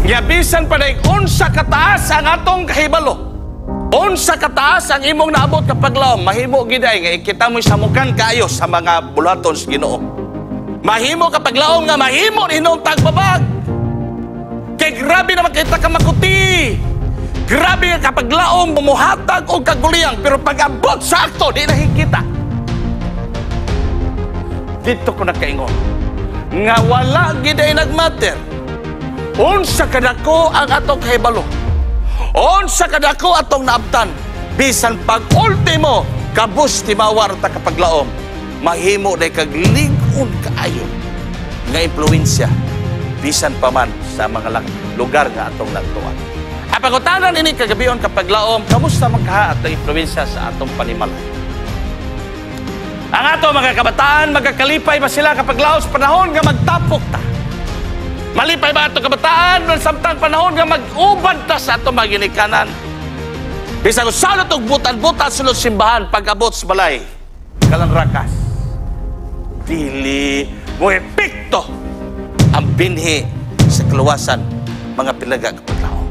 Nga bisan pa daig unsa kataas ang atong kahibalo, unsa kataas ang imong naabot kapaglaom, mahimo gid ay nga kita mo'y samukan kaayo sa mga bulaton sa Ginoo. Mahimo kapaglaom nga mahimo ninong tagbabag. Kay grabe naman kita ka makuti. Grabe nga kapaglaom mumuhatag og kaguliyang, pero pag abot sa akto di na higita. Dito ko nakaingon nga wala gid ay nagmatter. Unsa kadako ang atong kahibalo, unsa kadako atong naabtan, bisan pag ultimo kabus timawar ta kapaglaom, mahimo day kag lig-on kaayo nga impluwensya bisan pa man sa mga lugar nga atong nagtuan. Ang pangutanan ini kagabion kapaglaom, kamusta man kaha atong impluwensya sa atong panimalay? Ang ato mga kabataan, magkakalipay ba sila kapaglaom sa panahon nga magtapok ta? Malipay ba atong kabataan samtang panahon nga mag-uban ta sa atong mga ginikanan? Bisan kung salot og butan-butan sulod simbahan, pag-abot sa balay, kalanrakas, dili mo epekto ang binhi sa kaluwasan, mga pilaga kapaglaom.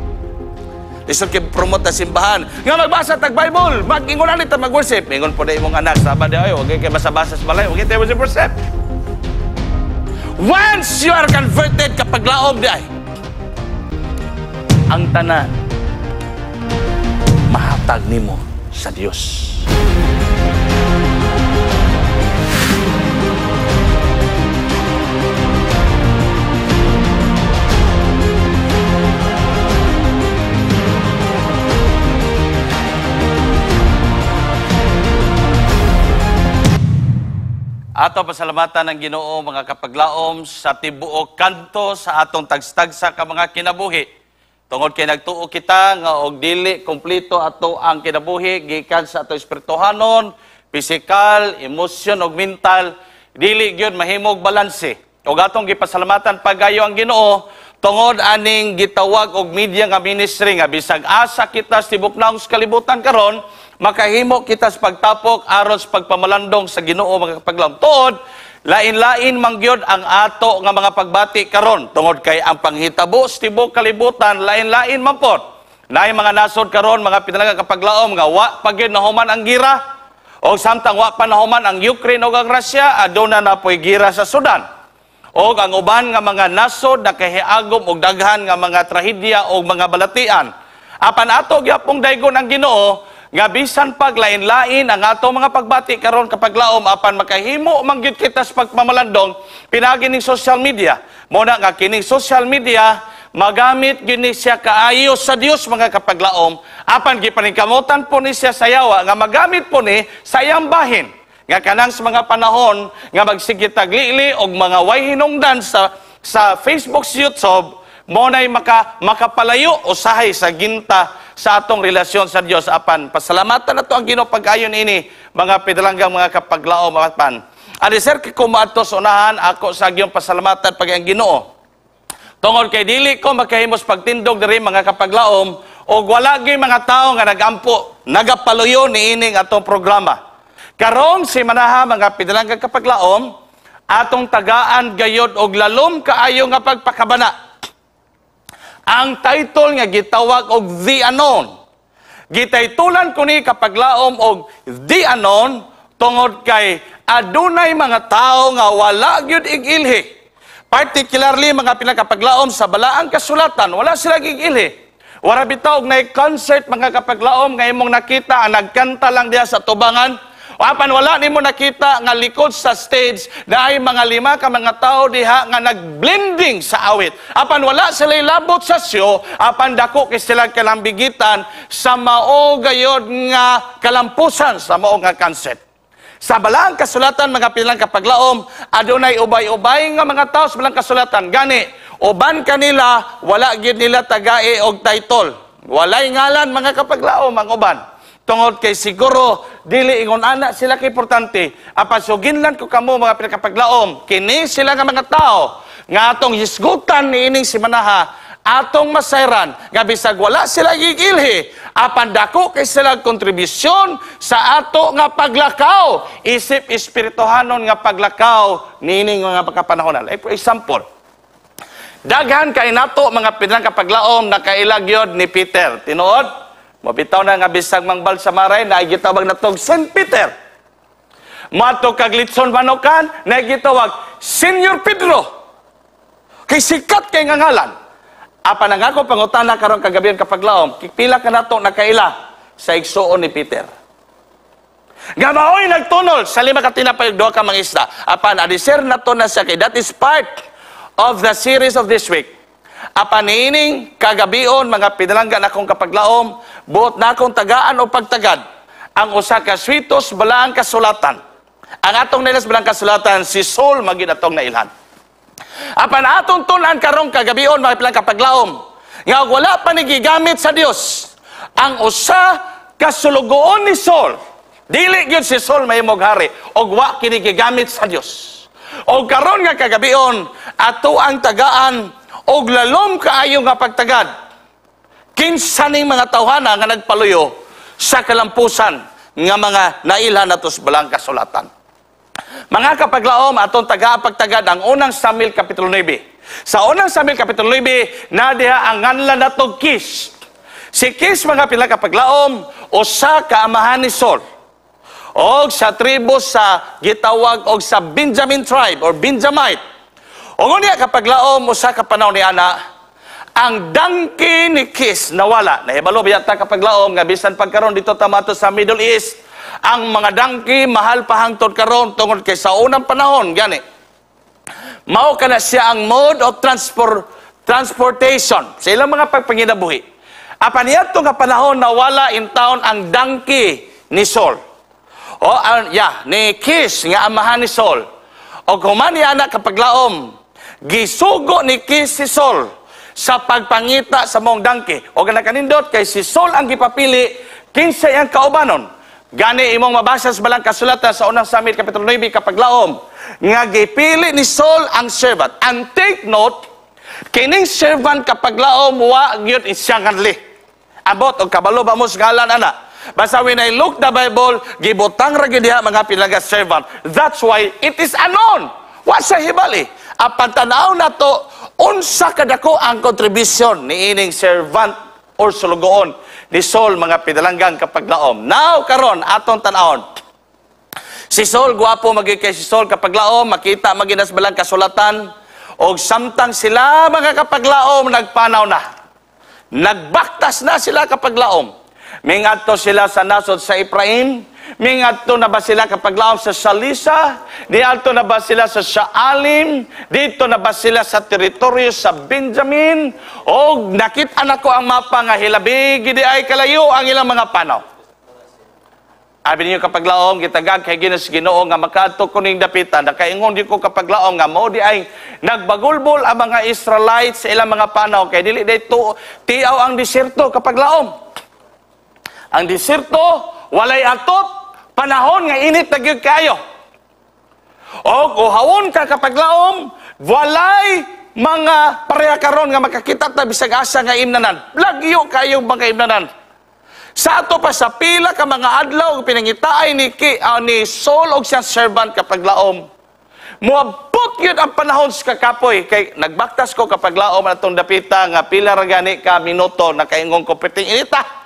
Lisod kay promote sa simbahan nga magbasa tag Bible, mag-ingon ani ta mag-worship. Ingon po na imong anak, sabad ay wag kay basa-basa sa balay, wag kay worship. Once you are converted kapaglaom di ay ang tanan mahatag nimo sa Dios. Ato pasalamatan ng Ginoo mga kapaglaom sa tibuok kanto sa atong tagstagsa ka mga kinabuhi. Tungod kay nagtuo kita nga og dili kompleto ato ang kinabuhi gikan sa ato espirituhanon, pisikal, emosyon ug mental, dili gyud mahimog balanse. Ug atong gipasalamatan pagayo ang Ginoo tungod aning gitawag og media nga ministry nga bisag asa kita sa tibok naong sa kalibutan karon, makahimo kita sa pagtapok aron sa pagpamalandong sa Ginoo mga kapaglaom. Tuod lain-lain man gyud ang ato nga mga pagbati karon tungod kay ang panghitabo sa tibok kalibutan lain-lain man pod. Naay mga nasod karon mga pinalangga kapaglaom nga wa pa gyud nahuman ang gira, og samtang wa pa nahuman ang Ukraine ug ang Russia, aduna na poy gira sa Sudan. Og ang uban nga mga nasod nakahiagom og daghan nga mga trahedya og mga balatian. Apan ato gyapong daygon ang Ginoo nga bisan pag lain-lain ang ato mga pagbati karon kapaglaom, apan makahimo man gyud kita sa pagpamalandong pinaagi ning social media. Mo na nga kining social media magamit gyud ni siya kaayo sa Dios mga kapaglaom, apan gipaningkamotan po ni siya sa yawa nga magamit po ni sa iyang bahin. Nga kanang sa mga panahon nga magsige taglili og mga way hinungdan sa Facebook, sa YouTube, mo nay makapalayo usahay sa ginta sa atong relasyon sa Dios. Apan pasalamatan nato ang Ginoo pag-ayon ini mga pidalanggang mga kapaglaom. Apan ani sir ko maadto sa unahan, ako sa agyong pasalamatan pag ang Ginoo tungod kay dili ko makahimos pagtindog diri mga kapaglaom og wala gyud mga tawo nga nagampo nagapaluyo niining atong programa. Karong si manaha mga pidalanggang kapaglaom, atong tagaan gayod og lalom kaayo nga pagpakabana. Ang title nga gitawag og The Unknown. Gitaytulan ko ni kapaglaom og The Unknown tungod kay adunay mga tawo nga wala gyud igilhi. Particularly mga pinakapaglaom sa balaang kasulatan, wala sila igilhi. Wala bitaw og nay concert mga kapaglaom nga imong nakita ang nagkanta lang diha sa tubangan. Apan wala nimo nakita nga likod sa stage na ay mga lima ka mga tao diha nga nagblending sa awit. Apan wala sila labot sa show, apan dako kay sila kalambigitan sa mao gayod nga kalampusan sa mao nga concert. Sa balaang kasulatan mga pilang kapaglaom, adunay ubay-ubay nga mga tao sa balaang kasulatan. Gani, uban kanila wala gyud nila tagae og title. Walay ngalan mga kapaglaom ang uban. Tungod kay siguro dili ingon ana sila kay importante. Apan suginlan ko kamo mga pinakapaglaom, kini sila nga mga tao nga atong hisgutan niining simanaha, atong masayran nga bisag wala sila gigilhi, apan dako kay sila kontribusyon sa ato nga paglakaw, isip espirituhanon nga paglakaw niining mga pagkapanahonan. Like for example, Daghan kay nato, mga pinang kapaglaom, nakaila gyud ni Peter. Tinuod, mabitaw na nga bisag mangbal sa maray na gitawag natog Saint Peter. Mato kag litson manukan na gitawag Senior Pedro. Kay sikat kay nga ngalan. Apan ang ako pangutana karon kagabi, kapaglaom, pila ka nato nakaila sa igsuon ni Peter nga maoy nagtunol sa lima ka tinapay ug duha ka mga isda? Apan adiser nato na siya kay that is part of the series of this week. Apan niining kagabion, mga pinalangga akong kapaglaom, buot na akong tagaan o pagtagad ang usa ka switos balaang kasulatan. Ang atong nailas balaang kasulatan, si Saul magid atong nailhan. Apan atong tun-an karong kagabion, mga pilang kapaglaom, nga wala pa ni gigamit sa Dios ang usa ka sulugoon ni Saul, dili gyud si Saul mahimong hari og wa kini gigamit sa Dios. Og karon nga kagabion, ato ang tagaan og lalom kaayo nga pagtagad kinsa ning mga tawhana nga nagpaluyo sa kalampusan nga mga nailhan nato sa balang kasulatan. Mga kapaglaom, atong taga pagtagad ang Unang Samuel Kapitulo 9. Sa Unang Samuel Kapitulo 9, na diha ang nganlan nato Kish. Si Kish, mga pila kapaglaom, usa ka amahan ni Saul. Og sa tribo sa gitawag og sa Benjamin tribe or Benjamite. Og unya, kapaglaom, usa ka panahon ni ana, ang donkey ni Kish nawala. Nahibalo ba yata, kapaglaom, nga bisan pagkaron dito tamato sa Middle East, ang mga donkey mahal pa hangtod karon tungod kay sa unang panahon gani mao kana siya ang mode of transportation sa ilang mga pagpanginabuhi. Apan niadto nga panahon, nawala in town ang donkey ni Saul. O yeah, ni Kish nga amahan ni Saul. Og human ni ana, kapaglaom, gisugo ni Kish si Saul sa pagpangita sa mong donkey. O nakanindot kay si Saul ang gipapili kinsa iyang kaubanon. Gani imong mabasa sa balang kasulatan sa Unang Samuel Kapitulo 9, kapaglaom, nga gipili ni Saul ang servant. And take note, kining servant, kapaglaom, wa gyud siya nganli. Abot og kabalo ba mo sa ngalan ana? Basta when I look the Bible, gibutang ra gyud diha, mga pilaga, servant. That's why it is unknown. Wa sa hibali. Apan tan-aw nato unsa kadako ang contribution ni ining servant or sulugoon ni Saul, mga pinalanggang kapaglaom. Now karon atong tan-awon. Si Saul, gwapo magi kay si Saul, kapaglaom, makita maginas balang kasulatan og samtang sila, mga kapaglaom, nagpanaw na. Nagbaktas na sila, kapaglaom. Mingadto sila sa nasod sa Ephraim. Mingadto na ba sila, kapaglaom, sa Salisa? Niadto na ba sila sa Shaalim? Dito na ba sila sa teritoryo sa Benjamin? O nakita na ko ang mapa nga hilabi gidi ay kalayo ang ilang mga panaw. Abi ninyo, kapaglaom, gitagag kay Ginas Ginoo nga makaadto ko ning dapitan. Nakaingon di ko, kapaglaom, nga mao di ay nagbagulbol ang mga Israelites sa ilang mga panaw kay dili dayto tiaw ang disyerto, kapaglaom. Ang disyerto walay atop, panahon nga init na gyud kayo. O uhawon ka, kapaglaom, walay mga pareha karon nga makakita ta bisag asa nga imnanan. Lagyo kayo mga imnanan. Sa ato pa sa pila ka mga adlaw pinangitaay ni Saul og siyang servant, kapaglaom. Moabot yun ang panahon sa kakapoy kay nagbaktas ko, kapaglaom, atong dapita nga pila ra gani ka minuto, nakaingon ko perting inita.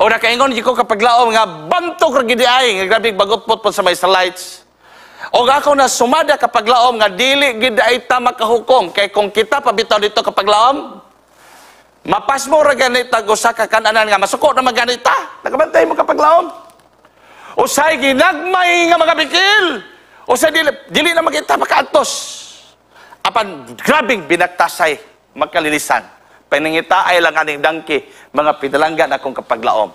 O nakaingon ko, kapaglaom, nga bantog ra gid ay nga grabe bagutpot po sa may Israelites. O ako na sumada, kapaglaom, nga dili gid ay ta makahukom kay kung kita pabitaw dito, kapaglaom, mapasmo ra gani tag usa ka kananan nga masuko na man gani ta. Nakabantay mo, kapaglaom. Usay ginagmay nga mga bikil. Usay dili dili na magita makaantos. Apan grabing binaktasay magkalilisan. Paningita ay lang aning donkey, mga pinalanggan akong kapaglaom.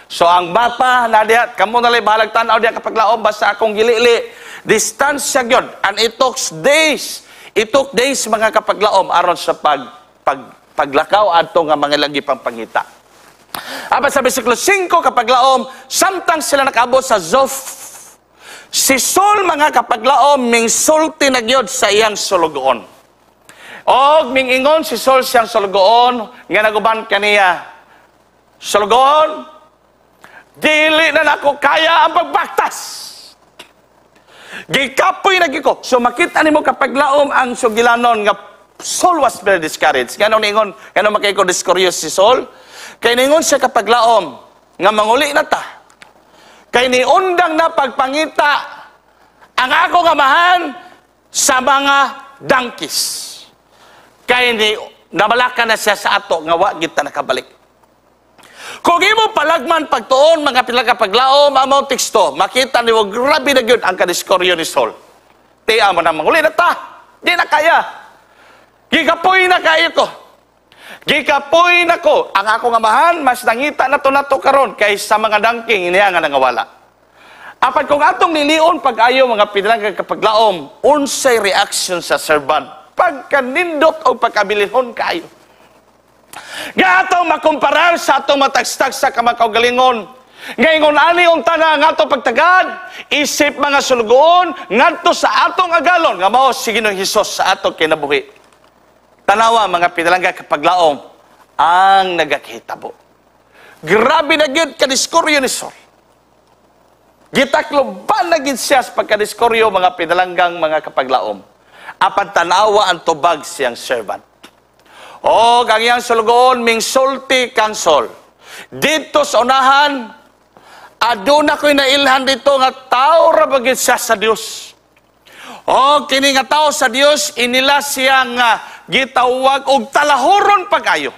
So ang mapa na diha, kamo na lang bahalag tan-aw diha, kapaglaom, basta akong gilili. Distansya gyud and it took days. It took days, mga kapaglaom, aron sa paglakaw adto nga mga lagi pang pangita. Apan sa versikulo 5, kapaglaom, samtang sila nakaabot sa Zof, si Saul, mga kapaglaom, mingsulti na gyud sa iyang sulugoon. Og mingingon si Saul siyang sulugoon nga naguban kaniya, "Sulugoon, dili na nako kaya ang pagbaktas. Gikapoy na ko." So makita nimo, kapaglaom, ang sugilanon nga Saul was very discouraged. Ngano ningon, ngano makay ko discouraged si Saul? Kay ningon siya, kapaglaom, nga manguli na ta. Kay niundang na pagpangita ang akong amahan sa mga donkeys. Kay ni nabalaka na siya sa ato nga wa gid ta nakabalik. Kung imo palagman pagtuon, mga pila paglaom, among teksto, makita niyo grabe na gyud ang kadiskoryo ni Saul. Tiya mo na manguli na ta. Di na kaya. Gikapoy na kayo ko. Gikapoy na ko. Ang akong amahan, mas nangita na to nato karon kaysa mga donkey niya nga nangawala. Apan kung atong lilion pag-ayo, mga pinilang kapaglaom, unsay reaction sa servant? Pagkanindot o pagkabilihon kaayo. Nga atong makumparar sa atong matagstag sa kamakaugalingon. Ngayon ani unta na ang atong pagtagad, isip mga sulugoon, ngadto sa atong agalon, nga mao si Ginoong Hesus sa atong kinabuhi. Tanawa, mga pinalangga kapaglaom, ang nagakahitabo. Grabe na gyud kadiskuryo ni Saul. Gitakloban na gyud siya sa pagkadiskuryo, mga pinalanggang mga kapaglaom. Apan tanawa ang tubag siyang servant. O ang iyang sulugoon mingsulti kang Saul. Dito sa unahan, aduna ko'y nailhan dito nga tao ra ba gyud siya sa Dios. O kini nga tao sa Dios, inila siya nga gitawag og talahuron pag-ayo.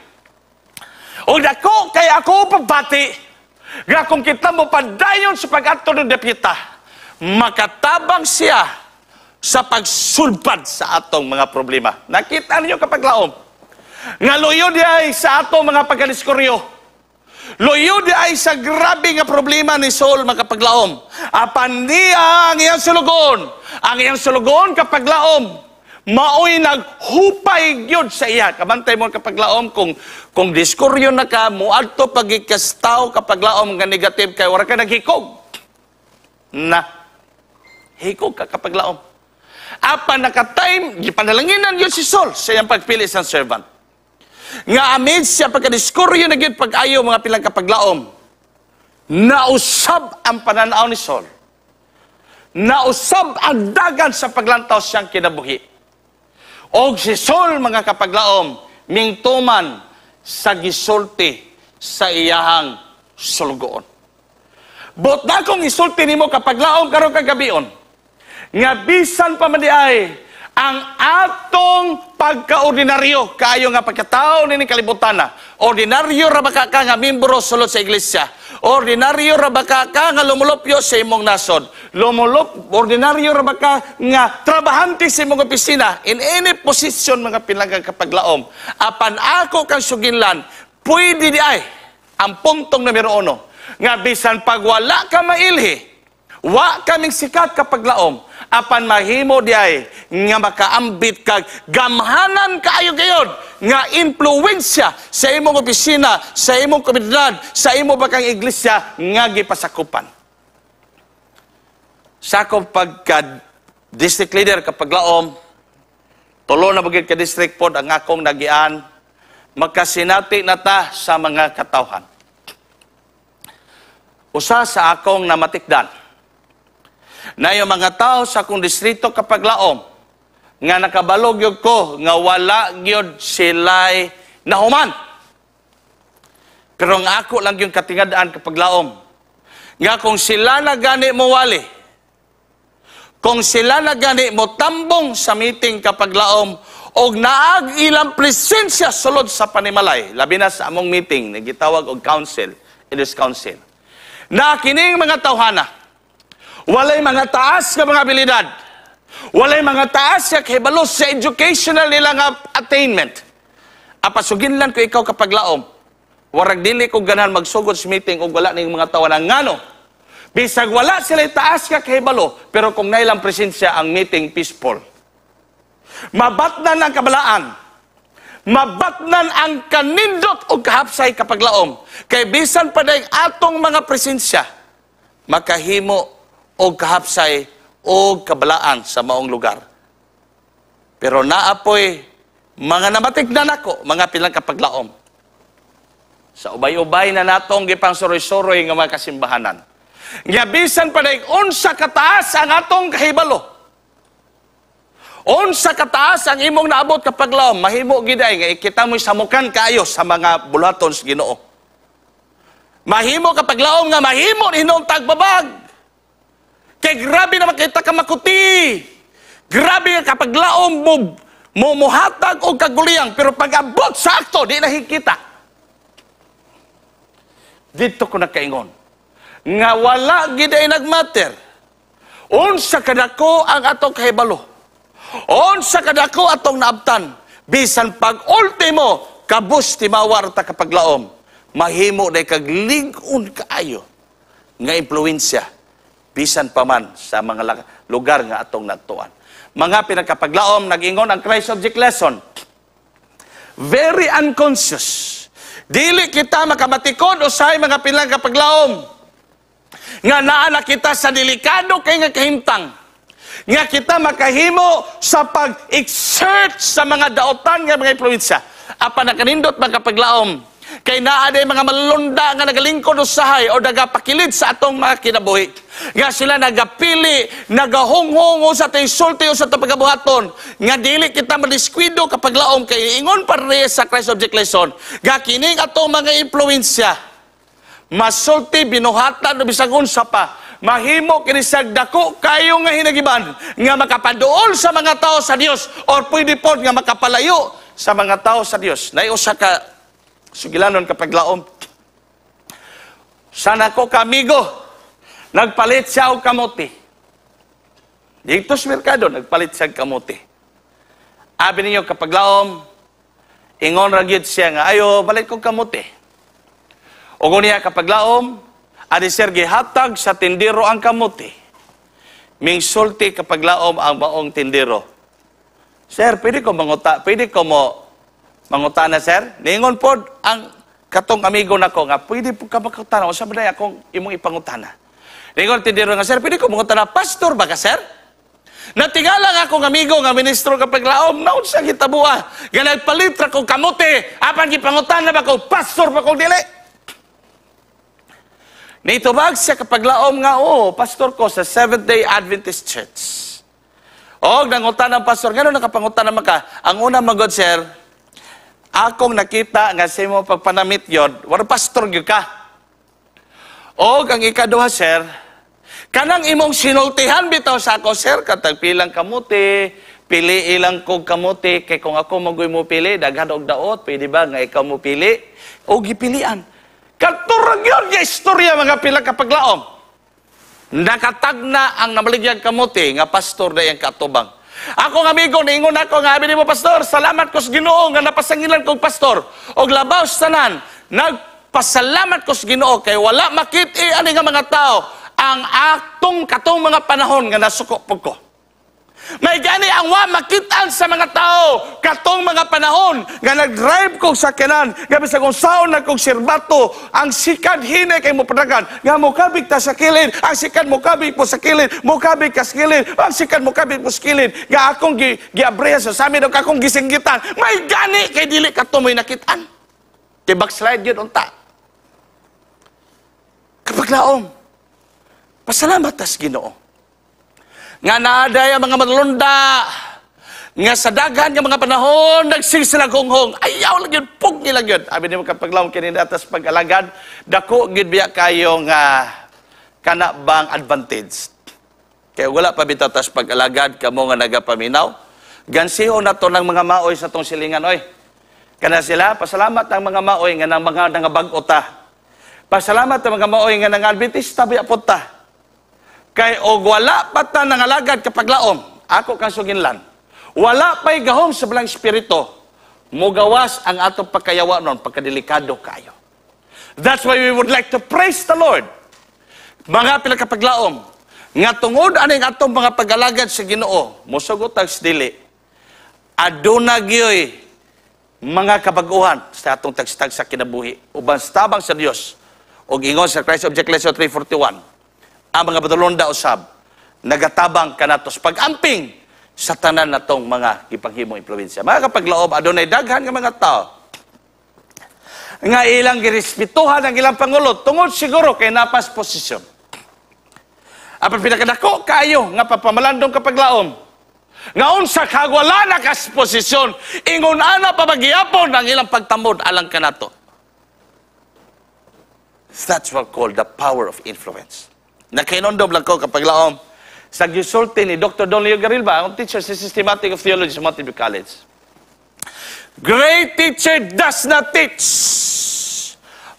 O dako kay ako pagbati nga kung kita mo padayon sa pag-adto ng dapita, makatabang siya sa pagsulbad sa atong mga problema. Nakita ninyo, kapaglaom, nga luyo di ay sa atong mga pagkadiskuryo. Luyo di ay sa grabe nga problema ni Saul, makapaglaom. Apan niya ang iyang sulugoon. Ang iyang sulugoon, kapaglaom, maoy naghupay gyud sa iya. Kabantay mo, kapaglaom, kung diskuryo na ka, muadto pagikastaw, kapaglaom, nga negative kay wala ka naghikog. Na. Hikog ka, kapaglaom. Apan nakatime, gipanalanginan yun si Saul sa iyang pagpili sa servant. Nga amid siya pagkadiskuryo na gyud pag-ayo, mga pilang kapaglaom, nausab ang pananaw ni Saul. Nausab ang dagan sa paglantaw siyang kinabuhi. Og si Saul, mga kapaglaom, mingtuman sa gisulti sa iyahang sulugoon. But na kong isulti nimo, kapaglaom, karon kagabion, nga bisan pa man di ay ang atong pagkaordinaryo kaayo nga pagkatao nini kalibutan na. Ordinaryo ra ba ka nga membro sulod sa iglesia? Ordinaryo ra ba ka nga lumulupyo sa imong nasod? Ordinaryo ra ba ka nga trabahante sa imong opisina? In any position, mga pinanggang kapaglaom, apan ako kang suginlan, pwede di ay ang puntong numero 1 nga bisan pag wala ka mailhi, wa kaming sikat, kapaglaom, apan mahimo di ay nga makaambit kag gamhanan kaayo gayod nga impluwensya sa imong opisina, sa imong komunidad, sa imo bakang iglesia nga gipasakupan. Sa akong pagka district leader, kapaglaom, tulo na bagid ka district pod ang akong nagian, makasinati na ta sa mga katawhan. Usa sa akong namatikdan na yung mga tao sa akong distrito, kapaglaom, nga nakabalog gyud ko nga wala gyud sila'y nahuman. Pero ang ako lang yung katingad-an, kapaglaom, nga kung sila na gani mo wali, kung sila na gani mo tambong sa meeting, kapaglaom, og naag ilang presensya sulod sa panimalay, labi na sa among meeting, nagitawag og council, elders council, na kining mga tawhana, walay mga taas nga mga abilidad, walay mga taas nga kahibalo sa educational nila nga attainment. Apasugin lang ko ikaw, kapaglaom, warag dili ko ganahan magsugod sa meeting og wala ning mga tawana. Ngano? Bisag wala sila taas nga kahibalo, pero kung nailang presensya ang meeting peaceful. Mabatnan ang kabalaan. Mabatnan ang kanindot o kahapsay, kapaglaom. Kay bisan pa dayong atong mga presensya, makahimo o kahapsay o kabalaan sa maong lugar. Pero naapoy mga namatignan ako, mga pilang kapaglaom, sa ubay-ubay na natong gipang suroy-suroy nga mga kasimbahanan. Nga bisan pa dayong unsa kataas ang atong kahibalo, Unsa kataas ang imong naabot kapaglaom, mahimo gid ay nga kita mo'y samukan kaayo sa mga buluhaton sa Ginoo. Mahimo kapaglaom nga mahimo hinuon tagbabag. Kay grabe naman kita ka makuti. Grabe nga kapaglaom mo mo muhatag og kaguliyang, pero pag-abot sa akto di na hikita. Dito ko nakaingon nga wala gid ay nagmatter. Unsa kadako ang atong kahibalo. Unsa kadako atong naabtan, bisan pag ultimo kabus timawar ta kapaglaom, mahimo day kag lig-on kaayo nga impluwensya bisan pa man sa mga lugar nga atong nagtuan. Mga pinakapaglaom, nag-ingon ang Christ Object Lesson, very unconscious. Dili kita makamatikod usahay, mga pilang kapaglaom, nga naa na kita sa delikado kay nga kahimtang nga kita makahimo sa pag-exert sa mga daotan nga mga impluwensya. Apan nakanindot, mga kapaglaom, kay naa day mga malunda nga nagalingkod usahay o nagapakilid sa atong mga kinabuhi. Nga sila nagapili, nagahunghong sa atong sulti o sa atong pagabuhaton, nga dili kita madiskwido kapaglaom, kay ingon pa rin sa Christ Object Lesson, nga kining atong mga impluwensya, masulti, binuhatan o bisag unsa pa, mahimo kini sa dako kayo nga hinagiban nga makapaduol sa mga tao sa Dios or pwede pod nga makapalayo sa mga tao sa Dios. Nay usa ka sugilanon kapaglaom. Sana ko kamigo, nagpalit siya og kamote. Dito sa merkado, nagpalit siya og kamote. Abi ninyo kapaglaom, ingon ra gyud siya nga, "Ayo, balik kog kamote." O niya kapaglaom, adi sir, gihatag sa tindero ang kamote. Mingsulti kapaglaom ang maong tindero. "Sir, pwede ko mo mangutana, sir?" Ningon pod ang katong amigo nako nga, "Pwede po ka mangutana. Unsa ba akong imong ipangutana?" Ningon tindero nga, "Sir, pwede ko mangutana, pastor ba ka, sir?" Natingala nga akong amigo nga ministro kapaglaom, naunsa gitabua? Nga nagpalit ra kog kamote, apan gipangutana ba ko, pastor ba kog dili? Nitubag siya kapaglaom nga, "Oo, pastor ko sa Seventh-day Adventist Church." Og nangutan ang pastor, "Ngano nakapangutan naman ka?" "Ang una magod, sir, akong nakita nga sa imo pagpanamit yon, wala pastor gyud ka. Og ang ikaduha, sir, kanang imong sinultihan bitaw sa ako, sir, katag pilang kamote, pili ilang kog kamote, kay kung ako magoy mo pili, daghan og daot, pwede ba nga ikaw mo pili?" O gipilian. Katurag yun nga istorya, mga pila kapaglaom. Nakatagna ang namaligyang kamote nga pastor na iyang katubang. Akong amigo, niingon ako nga, "Abi nimo, pastor, salamat ko sa Ginoo nga napasangilan kong pastor. Og labaw sa tanan, nagpasalamat ko sa Ginoo kay wala makit-i ani nga mga tao ang atong katong mga panahon nga nasuko pud ko." May gani ang wa makitaan sa mga tao katong mga panahon nga nag-drive ko sa kanan, nga bisag unsaon na kog sirbato, ang sikad hinay kay mo padagan, nga mokabig ta sa kilid, ang sikad mokabig po sa kilid, mokabig ka sa kilid, ang sikad mokabig po sa kilid, nga akong giabreha sa sami og akong gisinggitan. May gani kay dili kato mo'y nakitaan. Kay backslide yun unta. Kapaglaom, pasalamat tas Ginoo nga naaday ang mga manlunda nga sa daghan nga mga panahon nagsigsila gonghong, ayaw lang yun, pugni lang yun. Abi nimo kapaglaom, kini atas pag-alagad, dako gid biya kayo nga kana bang advantage kaya wala pa bitaw tas pag-alagad. Kamo nga nagapaminaw, gansiho na to ng mga maoy sa tong silingan, oy. Kana sila, pasalamat ang mga maoy nga nang mga nangabag-o ta, pasalamat ang mga maoy nga nang Adventista biya pod ta. Kay og wala pa ta nangalagad kapaglaom, ako kang suginlan, wala pa'y gahom sa Balang Espiritu, mugawas ang atong pagkayawa nun, pagkadelikado kayo. That's why we would like to praise the Lord, mga pinakapaglaom, nga tungod aning atong mga pag-alagad sa Ginoo, mosugot tag dili, aduna gyoy mga kabaguhan sa atong tagstag sa kinabuhi uban sa tabang sa Dios. Og ingon sa Christ Object Lesson 341, ang mga badulonda usab nagatabang kanatos pag-amping sa tanan natong mga gipanghimong impluwensya. Mga kapaglaom, adunay daghan nga mga tao nga ilang girespetuhan ang ilang pangulo tungod siguro kay napas posisyon. Apan pinakadako kaayo nga pagpamalandong kapaglaom, Nga unsa ka wala na kas posisyon, ingon ana pa magyapon ang ilang pagtamod alang kanato. That's what called the power of influence. Nakainondom lang ko kapag laom sa gisulti ni Dr. Don Leo Garilba, ang teacher sa Systematic of Theology sa Mountain View College. "Great teacher does not teach,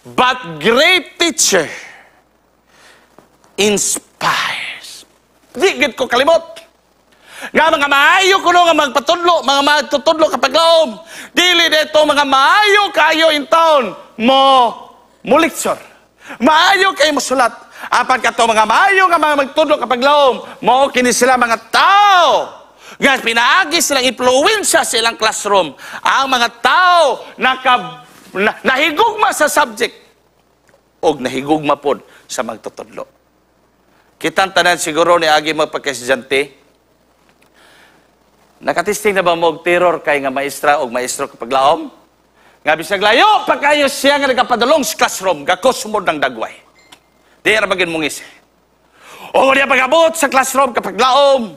but great teacher inspires." Di gid ko kalimot. Nga mga maayo kuno nga magpatudlo, mga magtutudlo kapag laom. Dili dito mga maayo kayo in town mo mo lecture. Maayo kay mo sulat. Apan kato mga maayo nga mga magtudlo kapag laom, mao kini sila mga tao nga pinaagi silang impluwensya sa ilang classroom. Ang mga tao nahigugma sa subject og nahigugma pod sa magtutudlo. Kitang tanan siguro ni agi magpagka-estudyante. Nakatisting na ba mo og terror kay nga maestra og maestro kapag laom? Nga bisag layo pa kayo siya nga nagapadulong sa classroom, gakosmod ng dagway. Di ra bagin mong isi. O niya pag-abot sa classroom kapag laom,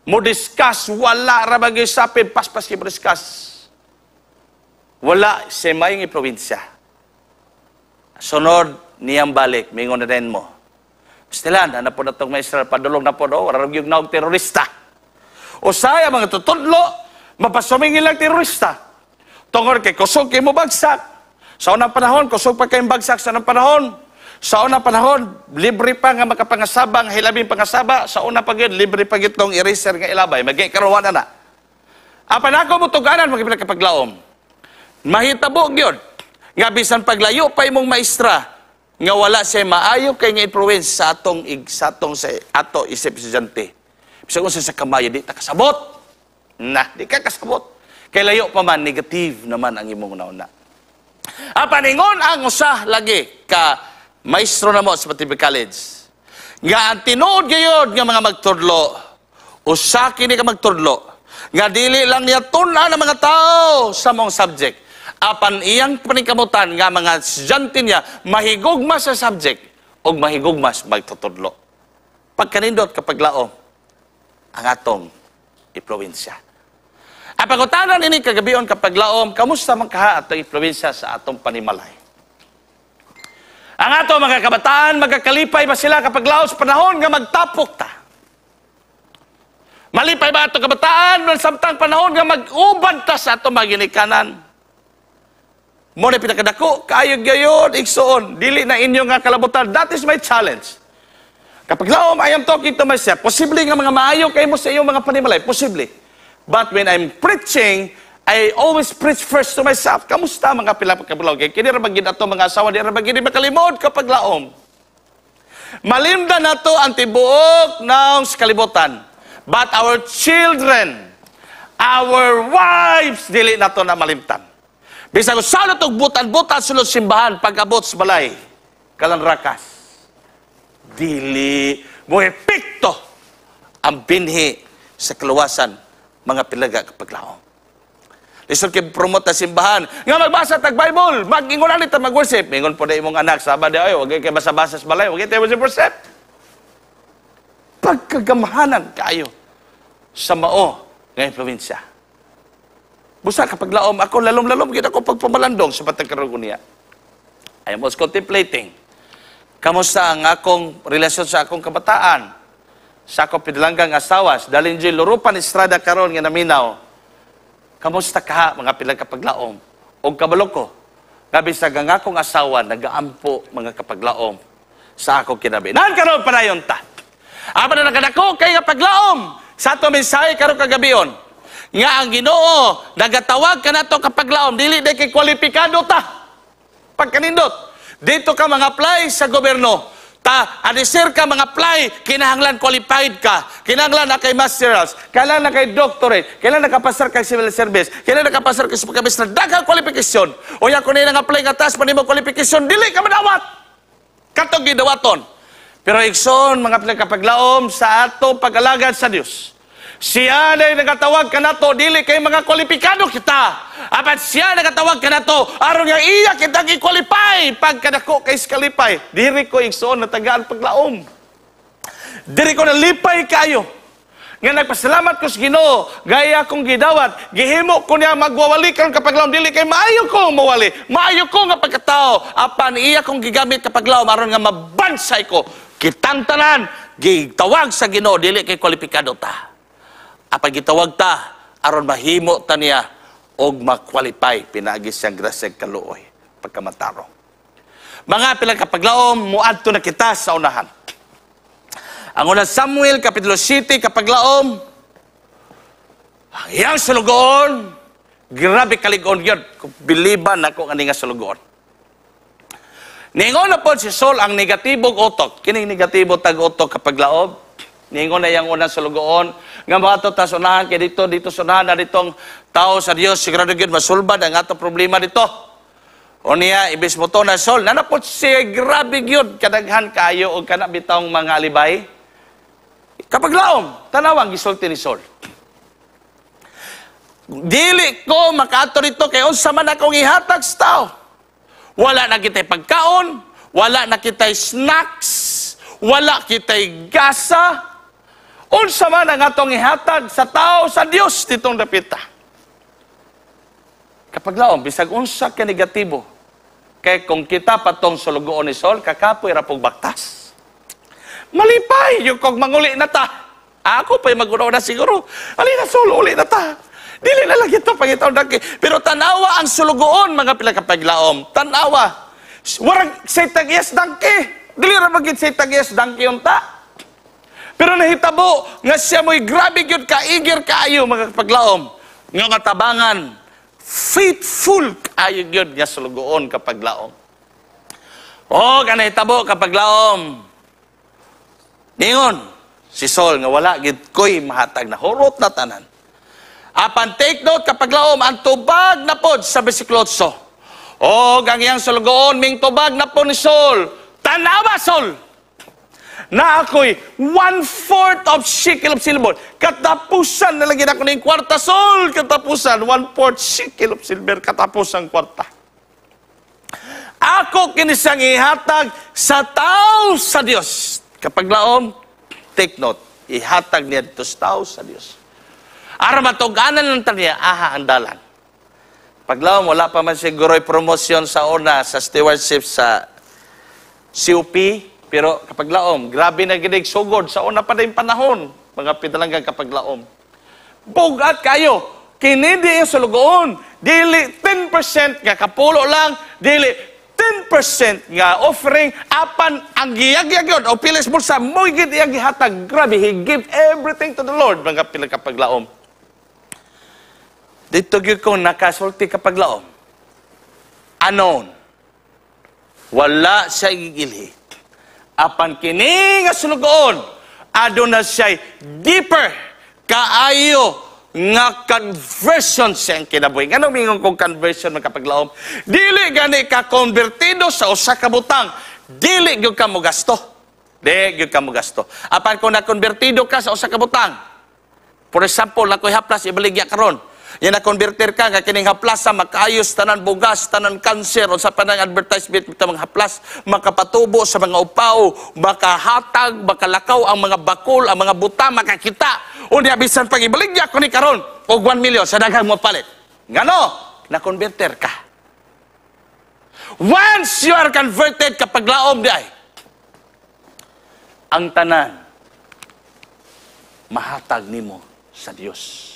mo discuss, wala ra bagay sapin, paspas kay mo discuss. Wala sa mayong probinsya. Sunod niyang balik, mingon na din mo. Stilan, na po na itong maestra, padulong na po, no? Wala yung naog terorista. Usay ang mga tutudlo, mapasumingil lang terorista. Tungod kay kusog kay mo bagsak. Sa unang panahon, kusog pa kayong bagsak sa unang panahon. Sa unang panahon, libre pa nga makapangasaba, ang hilabing pangasaba. Sa una pa gyud, libre pa gyud tong eraser nga ilabay. Magay karon na na. Apan ako mo tuganan magpaglaom. Mahitabo gyud nga bisan paglayo pa imong maestra nga wala siya maayo kay nga influence sa atong sa ato isip estudyante. Bisan unsa sa kamayo, di ta kasabot. Na, di ka kasabot. Kay layo pa man, negative naman ang imong una-una. Apan ingon ang usa lagi ka maestro na mo sa Patibi College, nga ang tinuod gayod nga mga magtudlo, usa kini ka magtudlo, nga dili lang niya tun-an ang mga tao sa mong subject, apan iyang paningkamutan nga mga estudyante niya mahigugma sa subject o mahigugma sa magtutudlo. Pagkanindot kapag laom, ang atong impluwensya. Ang pangutanan ini kagabion kapag laom, kamusta man kaha atong impluwensya sa atong panimalay? Ang ato mga kabataan, magkakalipay ba sila kapag laom sa panahon nga magtapok ta? Malipay ba atong kabataan samtang panahon nga mag-uban ta sa atong mga ginikanan? Mo na pinakadako, kayo gayon, igsoon, dili na inyo nga kalabutan. That is my challenge. Kapag laom, I am talking to myself. Posible nga mga maayo kayo mo sa iyong mga panimalay. Posible. But when I'm preaching, I always preach first to myself. Kamusta mga pilapagkabulaw? Kaya kini ra gyud ato mga asawa, di ra gyud makalimod kapag laom. Malimdan nato ang tibuok ng kalibutan. But our children, our wives, dili nato na malimtan. Bisag usa na tog butan-butan sulod simbahan, pag-abot sa balay, kalanrakas. Dili mo epekto ang binhi sa kaluwasan, mga pilaga kapag laom. Lisod kay promote ta simbahan nga magbasa tag Bible, mag-ingon ani ta mag-worship. Mingon po na imong anak, Sabado ay, wag kay basa-basa sa balay, wag kay worship. Pagkagamhanan kayo sa mao nga impluwensya. Busa kapag laom, ako lalom-lalom gid ako pagpamalandong sa patagkaroon niya. I was contemplating. Kamusta ang akong relasyon sa akong kabataan? Sa akong pinalanggang asawa, dalin dyan Lurupan Estrada karon nga naminaw. Kamusta ka mga pilang kapaglaom? O kabalo ko, nga bisag ang akong asawa nagaampo mga kapaglaom sa akong kinabi. Nan karon padayon ta. Apan na nakadako kay nga paglaom sa ato mensahe karon kagabion. Nga ang Ginoo nagatawag kanato kapaglaom, dili day kay kwalipikado ta. Pagkanindot, dito ka mga apply sa gobyerno. Ta, anisir ka mga apply, kinahanglan qualified ka. Kinahanglan na kay masterals, kailangan na kay doctorate, kailangan nakapasar kay civil service, kailangan nakapasar kay pagkabistra, daghang kwalifikasyon. O yan, kung nang apply nga taas pa nimo kwalifikasyon, dili ka madawat. Katong gidawaton. Pero igsoon, mga pinagkapaglaom sa ato pag-alagad sa Dios. Siya na nagatawag kanato, dili kay mga kwalipikado kita. Apan siya nagatawag kanato, aron nga iya kitang i-qualify pagkadako kay kalipay. Diri ko, igsoon, natagaan paglaom. Diri ko nalipay kayo. Nga nagpasalamat ko sa Ginoo, gaya akong gidawat, gihimo ko niya magwawali karon, kapaglaom, dili kay maayo ko mawali, maayo ko nga pagkatao, apan iya kong gigamit, kapaglaom, aron nga mabansay ko. Kitang tanan gitawag sa Ginoo dili kay kwalipikado ta. Apan gitawag ta aron mahimo ta niya og ma-qualify pinaagi siyang grasya, kaluoy, pagkamatarong. Mga pilang kapaglaom, muadto na kita sa unahan. Ang Unang Samuel, Kapitulo 7, kapaglaom, ang iyang sulugoon, grabe kaligon yun. Biliban ako nga nga sulugoon. Ningon na po si Saul, ang negatibong utok. Kining negatibo tag utok, kapaglaom. Ningon na iyang unang sulugoon nga mga to ta sunahan kay dito dito sunahan na ditong tao sa Dios, sigurado gyud masulbad ang atong problema dito. O niya, ibis mo to na Saul, nanapot siya, grabe gyud kadaghan kayo og kana bitawng mga alibay. Kapaglaom, tanawang gisulti ni Saul. "Dili ko makaadto dito kay unsa man akong ihatag sa tao? Wala na kita'y pagkaon, wala na kita'y snacks, wala kita'y gasa. Unsa man ang atong ihatag sa tao sa Dios ditong dapita?" Kapaglaom, bisag unsa ka negatibo, kay kung kita patong sulugoon ni Saul, kakapoy ra pog baktas. Malipay, yung kog manguli na ta. Ako pa'y magunaw na siguro. "Alina Saul, uli na ta. Dili na lang ito pangitaw daki." Pero tanawa ang sulugoon, mga pila kapaglaom. Tanawa. Warang say tag-iyas donkey. Dili ra magid say tag-iyas donkey unta. Pero nahitabo nga siya mo'y grabe gyud ka-eager kaayo, mga kapaglaom. Nga nga tabangan, faithful kaayo gyud nga sulugoon, kapaglaom. O kanahitabo, kapaglaom. Ningon si Saul nga wala gid ko'y mahatag na hurot na tanan. Apan take note, kapaglaom, ang tubag na pod sa bersikulo 8. O ang iyang sulugoon ming tubag na po ni Saul. "Tanawa, Saul. Na ako'y one-fourth of shekel of silver." Katapusan na lang ako ng kwarta, Saul. Katapusan, one-fourth shekel of silver. Katapusan kwarta. Ako kini siyang ihatag sa tao sa Dios. Kapaglaom, take note, ihatag niya dito sa tao sa Dios. Aron matug-anan lang niya, aha ang dalan. Paglaom, wala pa man siguro promosyon sa una sa stewardship sa COP, pero kapaglaom, grabe na ginig sugod sa una pa din panahon, mga pinalanggang kapaglaom. Bugat kayo, kini di yung sulugoon, dili 10% nga kapulo lang, dili 10% nga offering, apan ang giyag-yag yun, o pilis bulsa, mo gid iyang gihatag. Grabe, he give everything to the Lord, mga pinagkapaglaom. Dito gyud ko nakasulti, kapaglaom. Anon, wala siya igilhi. Apan kini nga sulugoon, aduna siya deeper kaayo nga conversion sa iyang kinabuhi. Ngano mingon kong conversion, mga kapaglaom? Dili gani ka konbertido sa usa ka butang, dili gyud ka mogasto. Dili gyud ka mogasto. Apan kung nakonbertido ka sa usa ka butang, for example, nakoy haplas ibaligya karon. Yan, na-converter ka nga kining haplasa makaayos tanan bugas, tanan cancer, o sa panang advertisement bitaw mga haplas, makapatubo sa mga upaw, makahatag, makalakaw ang mga bakol, ang mga buta, makakita. Unya bisan pag ibaligya ko ni karon og 1 million sa daghang mo palit. Ngano? Na-converter ka. Once you are converted, kapaglaom di ay, ang tanan mahatag nimo sa Dios.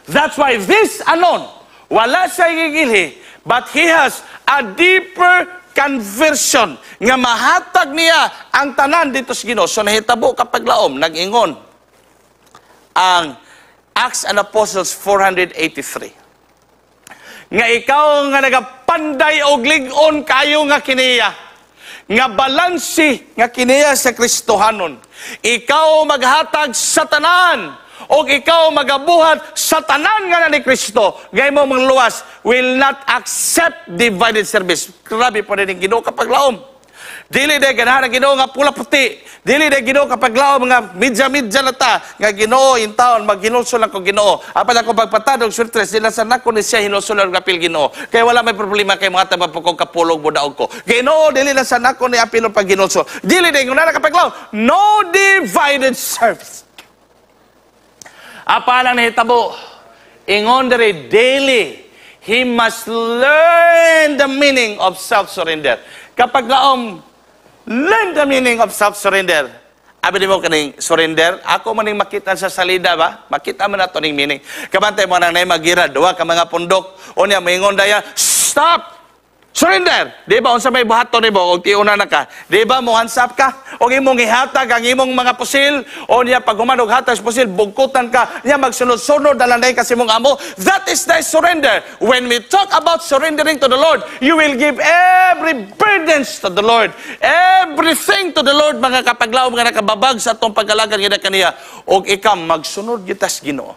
That's why this anon, wala siya gigilhi, but he has a deeper conversion nga mahatag niya ang tanan dito sa Ginoo. So nahitabo, kapaglaom, nag-ingon ang Acts and Apostles 483 nga ikaw nga nagapanday og lig-on kayo nga kiniya nga balansi nga kiniya sa Kristohanon, ikaw maghatag sa tanan o ikaw magabuhat sa tanan nga na ni Kristo gay mo luwas, will not accept divided service. Grabe po din Ginoo, kapaglaom. Dili day ganahan ang Ginoo nga pula puti. Dili day Ginoo, kapaglaom, nga midya-midya na ta nga Ginoo in taon maghinulsol lang ko Ginoo. Apan ako pagpatadog surtres dila sa nako ni siya hinulsol og apil Ginoo. Kay wala may problema kay mga taba ko kapulog mo daog ko. Ginoo, dili na sa nako ni apil og paghinulsol. Dili day nguna, kapaglaom. No divided service. Apan ang nahitabo, ingon diri, daily, he must learn the meaning of self-surrender. Kapaglaom, learn the meaning of self-surrender. Abi nimo kaning surrender, ako man ning makita sa salida ba? Makita man nato ning meaning. Kabantay mo nang nay magira, duha ka mga pundok. Unya moingon daya, "Stop! Surrender!" Di ba unsa may buhaton nimo og tiuna na ka? Di ba mo hands up ka? Og imong gihatag ang imong mga pusil, o niya pag human og hatag sa pusil, bugkutan ka, niya magsunod-sunod na lang dahil kasi mong amo. That is the surrender. When we talk about surrendering to the Lord, you will give every burdens to the Lord. Everything to the Lord, mga kapaglaom nga nakababag sa atong pag-alagad nga kaniya. Og ikaw magsunod gitas Ginoo.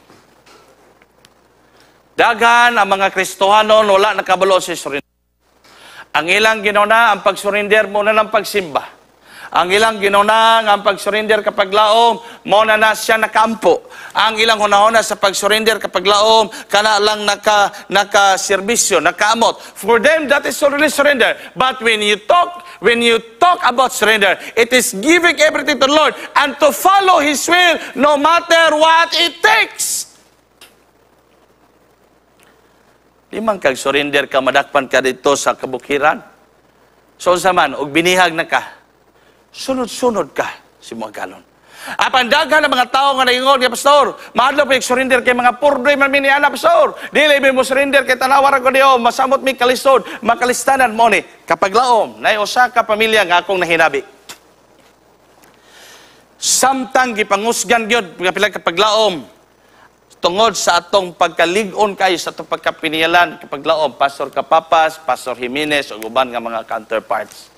Daghan ang mga Kristohanon wala nakabalo sa surrender. Ang ilang ginuna, ang pag-surrender mo na ng pagsimba. Ang ilang ginuna, ang pag-surrender kapaglaom, mo na na siya nakaampo. Ang ilang hunahuna sa pag-surrender kapaglaom, kana lang naka-serbisyo, nakaamot. For them, that is already surrender. But when you talk about surrender, it is giving everything to the Lord and to follow His will no matter what it takes. Di man kag surrender ka, madakpan ka dito sa kabukiran. So unsa man, og binihag na ka, sunod-sunod ka si mga galon. Apan daghan ang mga tao nga naingon nga, "Pastor, mahadlok pa surrender kay mga purdoy man mi ni ana, Pastor. Dili mi mo surrender kay tanawa ra ko diyo, masamot mi kalisod, makalistanan mo ni." Kapaglaom, nay usa ka pamilya nga akong nahinabi. Samtang gipangusgan gyud pila kapaglaom tungod sa atong pagkalig-on kayo sa atong pagkapiniyalan kapaglaom, Pastor Kapapas, Pastor Jimenez ug uban nga mga counterparts.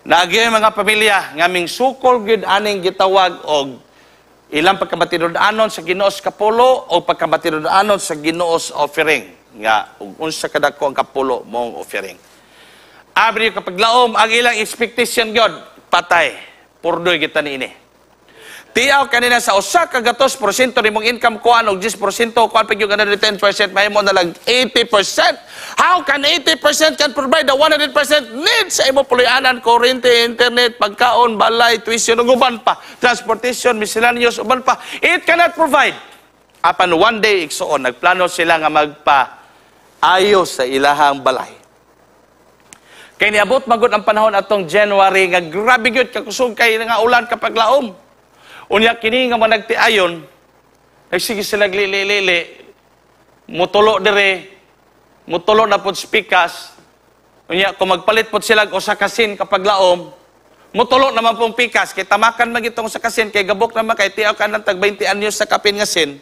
Naagi mga pamilya nga ming sukol gyud aning gitawag og ilang pagkamatinud-anon sa Ginoo sa kapulo o pagkamatinud-anon sa Ginoo sa offering nga ug unsa kadako ang kapulo mong offering. Abri kapaglaom, ang ilang expectation gyud, patay purdoy kita niini. Tiyaw kanina sa 100% nimong income, kuan og 10%, kuan pa gyud another 10%, mahimo na lang 80%. How can 80% can provide the 100% needs sa imo puloy-anan, kuryente, internet, pagkaon, balay, tuition, ug uban pa, transportation, miscellaneous, uban pa? It cannot provide. Apan one day, igsuon, nagplano sila nga magpa ayos sa ilahang balay. Kay niabot magud ang panahon atong January nga grabe gyud kakusog kay nga ulan kapaglaom. Unya kini nga mga nagtiayon, nagsige sila lili-lili, mutulo dire, mutulo na pod pikas. Unya kung magpalit pod sila og usa ka sin kapaglaom, mutulo naman pong pikas kay tamakan man gitong sa kasin kay gabok naman kay tiaw ka ng tag 20 anyos sa kapin nga sin.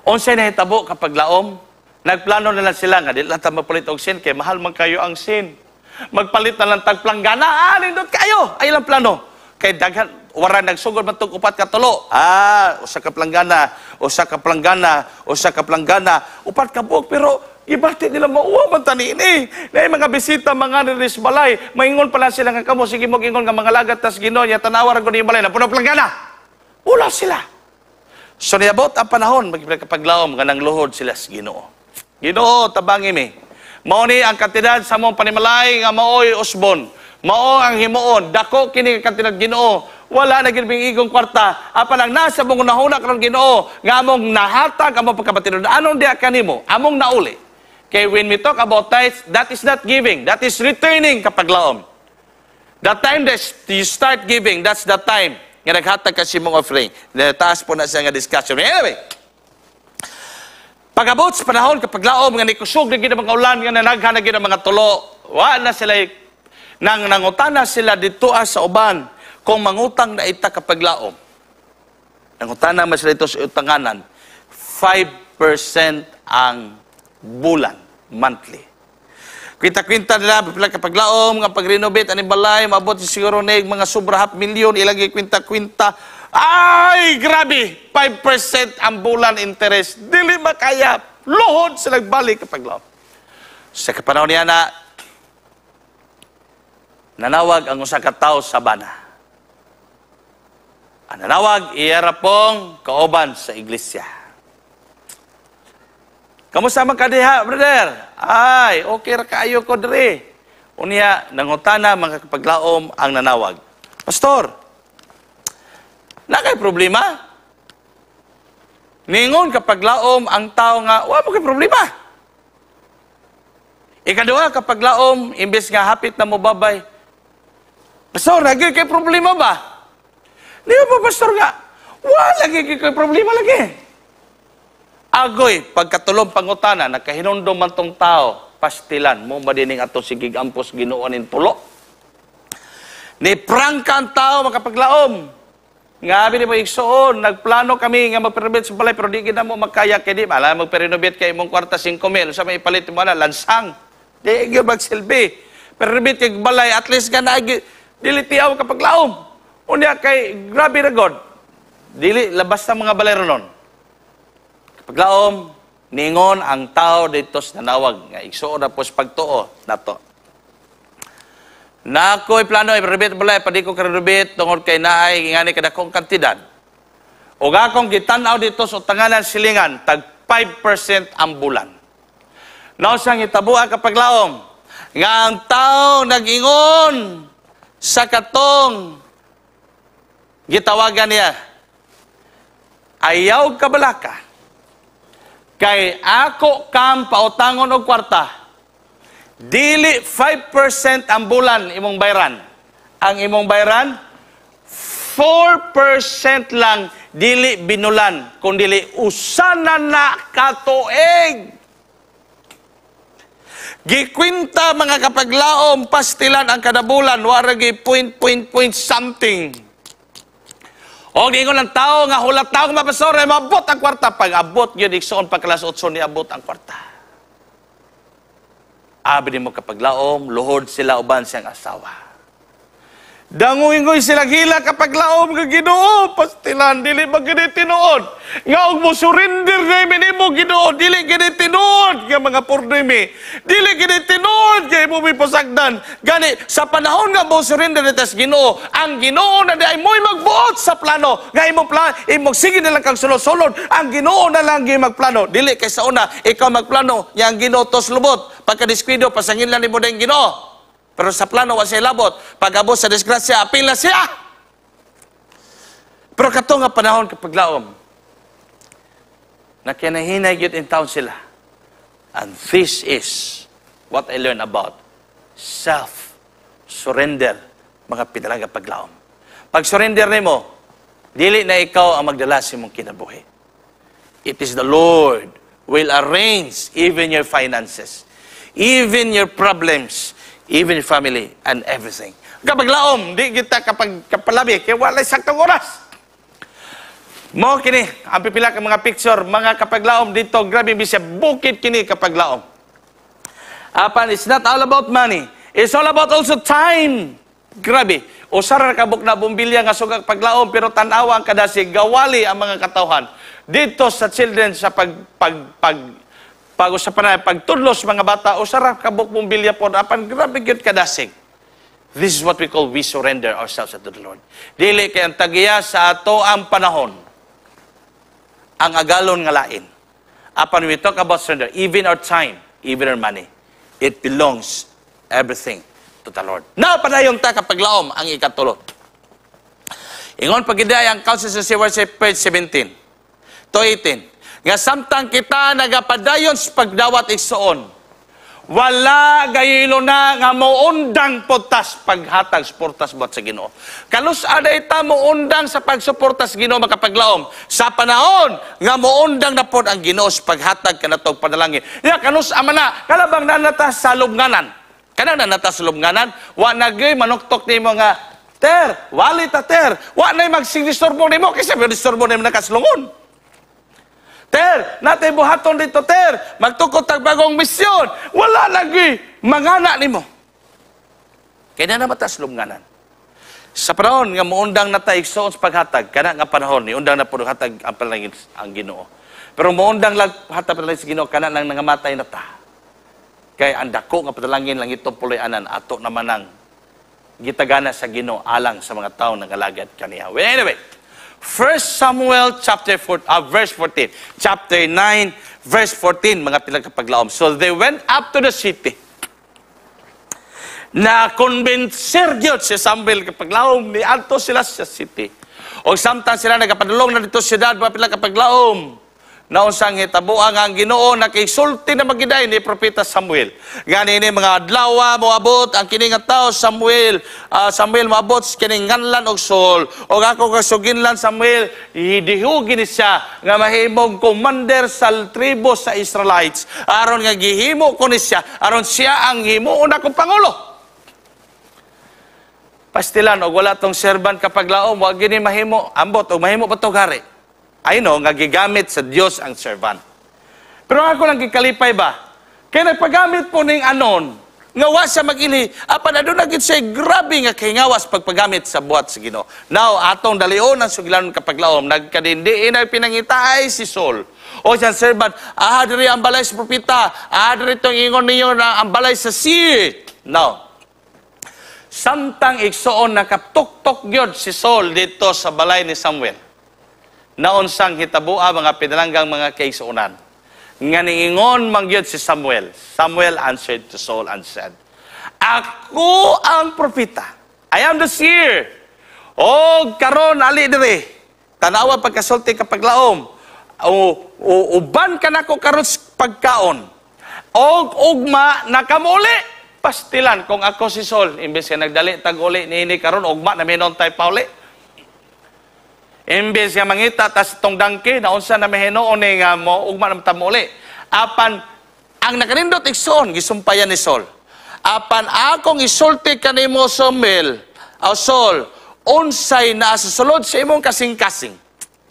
Unsay nahitabo kapaglaom? Nagplano na lang sila nga di lang ta magpalit og sin kay mahal man kayo ang sin. Magpalit na lang tag planggana, ah, nindot kayo. Ay lang plano. Kay daghan wara nagsugod man tug upat ka tulo. Ah, usa ka planggana, usa ka planggana, usa ka planggana, upat ka buok, pero ibati nila mauwa man tani ini. Naay mga bisita mga diri sa balay, maingon pa lang sila nga kamo sige mo ingon nga mga lagat tas Ginoo nya tanawa ra gud yung balay na puno planggana. Wala sila. So niabot ang panahon magkapaglaom nga nangluhod sila sa Ginoo. "Ginoo, tabangi mi. Mao ni ang kantidad sa among panimalay nga maoy usbon. Mao ang himuon, dako kini nga kantidad, Ginoo. Wala na gid igong kwarta. Apan ang nasa mong hunahuna karon, Ginoo, nga among nahatag among pagkamatinud-anon diha kanimo, among nauli." Kay when we talk about tithes, that is not giving, that is returning kapaglaom. The time that you start giving, that's the time nga naghatag ka sa imong offering. Taas po na siya nga discussion. Anyway, pag-abot sa panahon kapaglaom nga nikusog na gid ang mga ulan nga nanaghan na gid ang mga tulo, wa na sila nang nangutana sila dito sa uban kung mangutang na ita kapaglaom. Nangutana man sila ito sa utanganan, 5% ang bulan, monthly. Kwinta-kwinta nila, pila kapaglaom, nga pag-renovate, ani balay, maabot siguro na mga sobra half million, ilagi kwinta-kwinta. Ay, grabe! 5% ang bulan interest. Dili makaya. Luhod sila balik kapaglaom. Sa kapanahon niya na, nanawag ang usa ka tawo sa bana. Ang nanawag, iya ra pong kauban sa iglesia. "Kamusta man ka diha, brother?" "Ay, okay ra kaayo ko diri." Unya, nangutana mga kapaglaom ang nanawag, "Pastor, na kay problema?" Ningon kapaglaom ang tao nga wa mo kay problema. Ikaduha kapaglaom, imbes nga hapit na mo babay, "Pastor, lagi kay problema ba?" Di ba, Pastor, nga wa lagi kay problema lagi. Agoy, pagkatulong pangutana, nakahinumdom man tong tao, pastilan, mo ba dining ato sigig ampos Ginoo nin pulo? Ni prangka ang tao, makapaglaom. Nga abi ni mo igsuon, nagplano kami nga magpa-renovate sa balay pero di gid mo makaya kay di mala magpa-renovate kay imong kwarta 5 mil sa may ipalit mo na lansang. Di gyud magsilbi. Pa-renovate kay balay, at least nga na dili tiaw kapaglaom. Unya kay grabe ra god. Dili labas sa mga balay ronon. Kapaglaom, ningon ang tao dito sa nanawag nga igsuon na po sa pagtuo nato. Na ako'y plano i-renovate balay, padi ko ka-renovate tungod kay naay ingani kadakong kantidad. Og akong gitan-aw dito sa utanganan silingan, tag 5% ang bulan. Nausang itabua, kapaglaom, nga ang tao nag-ingon sa katong gitawagan niya, "Ayaw kabalaka, kay ako kam pautangon og kwarta, dili 5% ang bulan imong bayran. Ang imong bayran, 4% lang, dili binulan, kung dili usa na na katuig." Gikwinta, mga kapaglaom, pastilan ang kada bulan, waragi point, point, point something. O giingon ang tao nga hulat tao nga, "Pastor, ay mabot ang kwarta." Pag abot gyud, igsoon, pagkalas 8 ni abot ang kwarta. Abi nimo kapaglaom, luhod sila uban siyang asawa. Dangoy-ngoy sila gila, kapaglaom, nga "Ginoo, pastilan, dili ba gini tinuod? Nga og mo surrender na nimo, Ginoo, dili gini tinuod nga mga pordimi. Dili gini tinuod nga imo mi pasagdan." Gani sa panahon nga mo surrender ni tas Ginoo, ang Ginoo na di ay mo'y magbuot sa plano. Nga imong plan, imong sige na lang kang sulod-sulod, ang Ginoo na lang gyud magplano. Dili kay sa una ikaw magplano, yang Ginoo tos lubot. Pagkadiskwido pasangin lang nimo dayong Ginoo. Pero sa plano, wa siya labot. Pag abot sa disgrasya, apil na siya. Pero kato nga panahon, kapaglaom, nakinahinay gyud in town sila. And this is what I learned about self-surrender, mga pinalaga paglaom. Pag surrender nimo, dili na ikaw ang magdala sa imong kinabuhi. It is the Lord will arrange even your finances, even your problems, even your family, and everything. Kapag laom, di kita kapag kapalabi, kaya walay saktong oras. Mo kini, ang pipila ka mga picture, mga kapaglaom dito, grabe bisya, bukid kini, kapaglaom. Apan, it's not all about money. It's all about also time. Grabe. Usa ra kabuk na bumbilya nga sugak paglaom, pero tan-awa ang kadasig, gawali ang mga katawhan. Dito sa children sa pag pag pag pag usapan na pagtudlos mga bata, usa ra kabuk bumbilya pod, apan grabe gyud kadasig. This is what we call we surrender ourselves unto the Lord. Dili kay ang tagiya sa ato ang panahon ang agalon nga lain. Apan we talk about surrender, even our time, even our money, it belongs everything to the Lord. Now, padayon ta, kapaglaom, ang ikatulo. Ingon pagiday ang Counsels and Stewardship, page 17 to 18. Nga samtang kita nagapadayon sa pagdawat, igsoon, wala gayilo na nga moundang putas paghatag suportas buhat sa Ginoo. Kanus aday ta moundang sa pagsuporta sa Ginoo, makapaglaom, sa panahon nga moundang na pod ang Ginoo sa paghatag kanatog panalangin. Ya kanus ama na kalabang nanata sa lubnganan. Kanang nanata sa lubnganan, wa na gyud manuktok nimo nga, "Ter, wali ta, ter." Wa na magsigdisturbo nimo kasi disturbo nimo nakaslungon. "Ter, natay buhaton dito, ter. Magtukod tag bagong misyon." Wala lagi mangana nimo. Kaya na naman tas lubnganan. Sa panahon nga muundang na ta, igsoon, sa paghatag, kana nga panahon, ni undang na pud hatag ang panalangin ang Ginoo. Pero muundang lag hatag panalangin sa Ginoo kana nang nangamatay na ta. Kay ang dako nga panalangin lang itong puloy-anan ato naman ang gitagana sa Ginoo alang sa mga tawo nagalagad kaniya. Well, anyway, 1 Samuel chapter 4, verse 14. Chapter 9, verse 14, mga pinagkapaglaom. So they went up to the city. Na convincer gyud si Samuel, kapaglaom, ni adto sila sa city. O samtang sila nagapadulong na dito sa siyudad, mga pinagkapaglaom. Naunsang hitabo ang Ginoo nakigsulti na magiday ni Propeta Samuel. Gani ni mga adlaw moabot ang kini nga tawo Samuel, Samuel, moabot kining nganlan og Saul. Og ako kasuginlan Samuel, dihugi ni siya nga mahimong commander sa tribo sa Israelites. Aron nga gihimo ko ni siya, aron siya ang himuon akong pangulo. Pastilan og wala tong servant kapaglaom, wa gini mahimo. Ambot og mahimo pa tog hari. I know nga gigamit sa Dios ang servant. Pero ako lang gikalipay ba? Kay nagpagamit po ning anon nga wa siya mag-ili, apan aduna gid siya grabe nga kahingawas pagpagamit sa buhat sa Ginoo. Now, atong dalion ang sugilanon kapaglaom, nagkadindi na pinangitaay si Saul. O siyang servant, "Ah, diri ang balay sa propeta, ah, diri tong ingon ninyo na ang balay sa seer." Now, samtang igsuon nakatuktok gyud si Saul dito sa balay ni Samuel. Naunsang hitabua, mga pinalanggang mga kaigsuonan? Nga niingon man gyud si Samuel. Samuel answered to Saul and said, "Ako ang propeta. I am the seer. O karon ali diri." Tanawa pagkasulti kapaglaom. O uban ka nako karon sa pagkaon. Og ugma nakamuli. Pastilan kung ako si Saul, imbes nga nagdali tag uli niini karon, ugma na minon tay pauli. Imbes nga mangita tas tong donkey, naunsa na mahinuon ni nga mo ugma na ta uli. Apan ang nakanindot, igsoon, gisumpayan ni Saul. "Apan akong isulti kanimo Samuel, o Saul, unsay naa sa sulod sa imong kasing-kasing."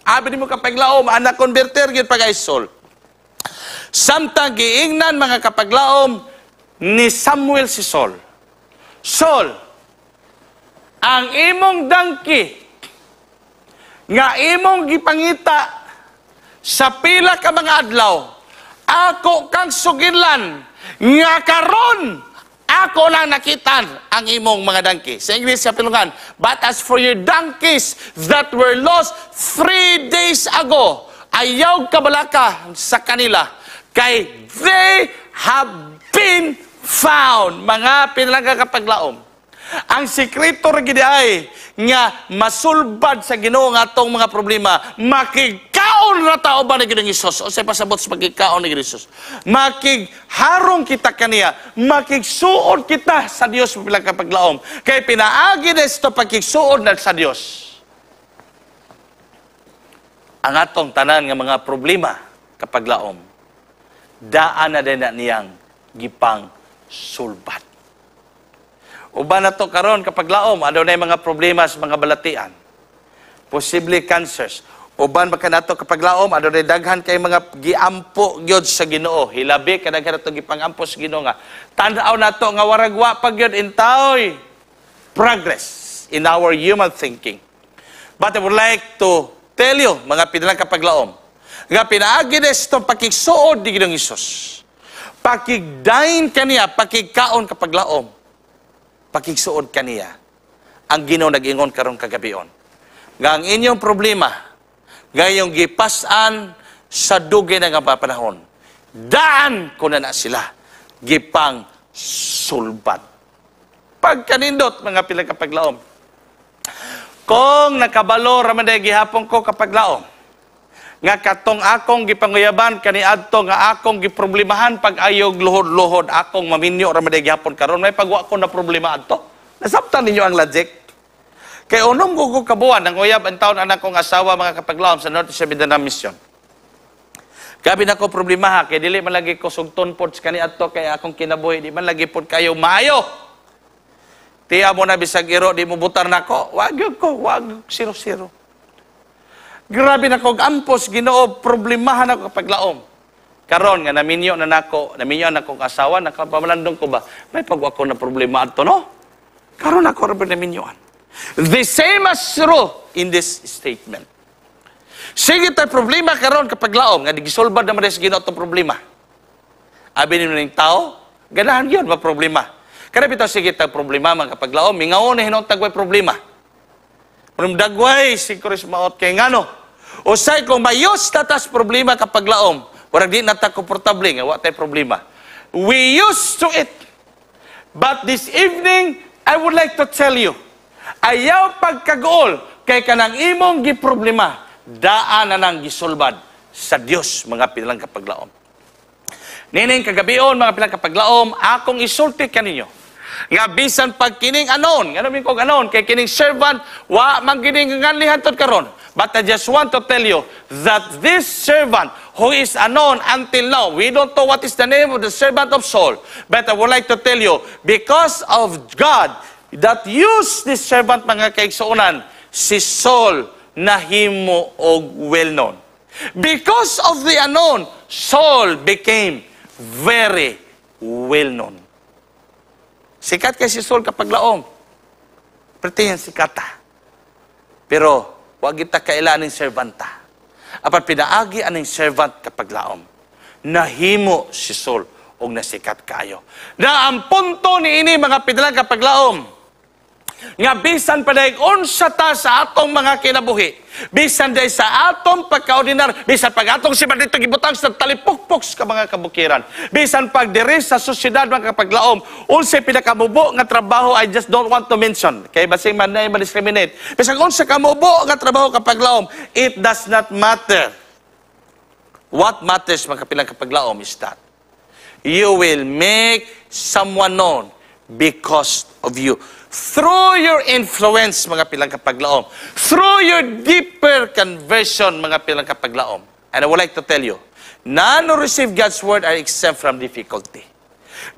Abi nimo kapaglaom, anak converter gyud pag Saul. Samtang giingnan, mga kapaglaom, ni Samuel si Saul, "Saul, ang imong donkey nga imong gipangita sa pila ka mga adlaw, ako kang suginlan nga karon ako lang nakitan ang imong mga donkey." Sa English sa pilungan, "But as for your donkeys that were lost 3 days ago, ayaw kabalaka sa kanila, kay they have been found." Mga pinalangga kapaglaom, ang sikreto ra gid ay nga masulbad sa Ginoo nga atong mga problema, makigkaon ra ta uban ni Ginoong Hesus. Unsay pasabot sa pagkikaon ni Ginoong Hesus? Makigharong kita kaniya, makigsuod kita sa Dios bilang kapaglaom. Kay pinaagi na ito pagkigsuod na sa Dios. Ang atong tanan nga mga problema kapaglaom, daan na din na niyang gipang sulbad. Uban na to karon kapaglaom, adunay mga problema sa mga balatian. Posible cancers. Uban ba kanato kapaglaom, adunay daghan kay mga giampo gyud sa Ginoo. Hilabi kadaghan nato gipangampo sa Ginoo nga. Tan-aw nato nga warag wa pa gyud intaoy progress in our human thinking. But I would like to tell you, mga pinalang kapaglaom, nga pinaagi na itong pakigsuod ni Ginoong Hesus. Pakigdain kaniya, pakigkaon kapaglaom, pakigsuod kaniya. Ang Ginoo nag-ingon karong kagabion nga ang inyong problema, gayong gipas-an sa dugay na nga panahon, daan ko na na sila gipang sulbad. Pagkanindot, mga pilang kapaglaom. Kung nakabalo raman day gihapon ko kapaglaom, nga katong akong gipanguyaban kaniadto nga akong giproblemahan pag ayog luhod-luhod, akong maminyo ra man day gihapon karon, may pagwa ko na problema adto. Nasabtan ninyo ang logic? Kay unom ko kabuan ang uyab ang taon anak kong asawa, mga kapaglaom, sa North Mindanao Mission. Gabi na ko problema ha, kay dili man lagi ko sugton pod sa kaniadto, kay akong kinabuhi di man lagi pod kayo maayo. Tiya mo na bisag iro di mo butar nako, wag gyud ko, wag siro-siro. Grabe na ko ampos Ginoo, problemahan ako kapaglaom. Karon nga naminyo na nako, naminyo na akong asawa, nakapamalandong ko ba, may pagwa ko na problema adto, no? Karon ako ra ba naminyoan. The same as true in this statement. Sige tay problema karon kapaglaom nga gisolbad naman sa Ginoo itong problema. Abi ni ning tao, ganahan yun ba problema. Kada bitaw sige tag problema, mga kapaglaom, mingaon na hinuon tagway problema. Pero dagway si Chris maot kay ngano. Usay kung mayos tatas problema kapaglaom, warag di na ta komportable nga wa tay problema. We used to it. But this evening, I would like to tell you, ayaw pagkagool kay kanang imong giproblema, daan na nang gisulbad sa Dios, mga pinalang kapaglaom. Nining kagabion, mga pinalang kapaglaom, akong isulti kaninyo nga bisan pag kining anon, ngano min kog anon kay kining servant wa man kining nganli hantod karon. But I just want to tell you that this servant who is unknown until now, we don't know what is the name of the servant of Saul. But I would like to tell you, because of God that used this servant, mga kaigsuonan, si Saul nahimo og well known. Because of the unknown, Saul became very well known. Sikat kay si Saul kapaglaom. Perti yan sikata. Pero wag kita kaila aning servanta. Apan pinaagi aning servant kapaglaom, nahimo si Saul og nasikat kayo. Na ang punto ni ini, mga pinalang kapaglaom, nga bisan pa dayeg unsa ta sa atong mga kinabuhi, bisan day sa atong pagkaordinar, bisan pag atong si dito gibutang sa talipukpok sa mga kabukiran, bisan pag diri sa sosyedad, mga kapaglaom, unsay pinakamubo nga trabaho, I just don't want to mention kay basing man na ma-discriminate, bisan unsa kamubo nga trabaho kapaglaom, it does not matter. What matters, mga kapilang kapaglaom, is that you will make someone known because of you. Through your influence, mga pilang kapaglaom. Through your deeper conversion, mga pilang kapaglaom. And I would like to tell you, none who receive God's word are exempt from difficulty.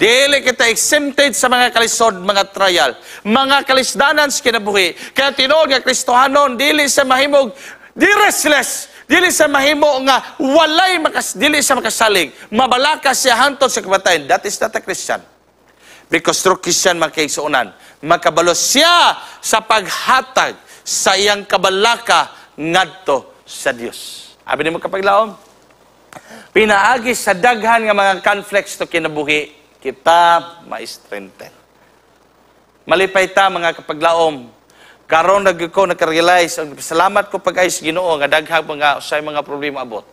Dili kita exempted sa mga kalisod, mga trial, mga kalisdanan sa kinabuhi. Kaya tinuod nga Kristohanon, dili sa mahimog, di restless, dili sa mahimo nga walay makas, dili sa makasalig, mabalaka siya hantod sa kamatayon. That is not a Christian. Because true Christian, mga kaigsuonan, makabalo siya sa paghatag sa iyang kabalaka ngadto sa Dios. Abi nimo kapaglaom, pinaagi sa daghan nga mga conflicts to kinabuhi, kita ma-strengthen. Malipay ta, mga kapaglaom. Karon nag ko naka-realize, salamat ko pag-ay sa Ginoo nga daghang mga usay mga problema abot.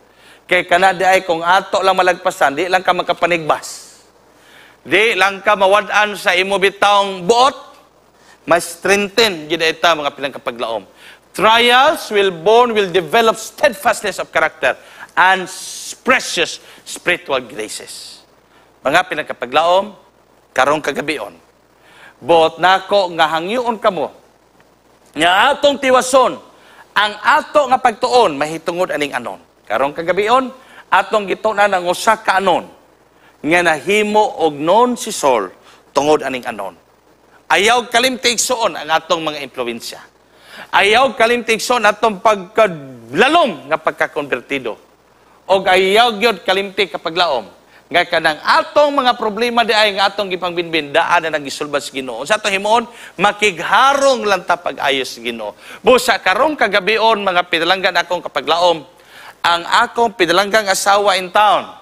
Kay kana di ay kung ato lang malagpasan, di lang ka makapanigbas. Di lang ka mawad-an sa imo bitawng buot, ma-strengthen gid ita, mga pilang kapaglaom. Trials will born, will develop steadfastness of character and precious spiritual graces. Mga pinagkapaglaom, karong kagabion, buot nako nga hangyoon kamo nga atong tiwason ang ato nga pagtuon mahitungod aning anon. Karong kagabion, atong gitun-an ang usa ka anon nga nahimo og known si Saul tungod aning anon. Ayaw kalimti, igsoon, ang atong mga impluwensya. Ayaw kalimti, igsoon, atong pagkalalom nga pagkakonvertido. Og ayaw gyud kalimti kapaglaom nga kanang atong mga problema di ay nga atong gipangbinbin daan na nagisulbad sa Ginoo. Sa atong himuon, makigharong lang ta pag-ayos sa Ginoo. Busa karong kagabion, mga pinalanggan akong kapaglaom, ang akong pinalanggang asawa in town,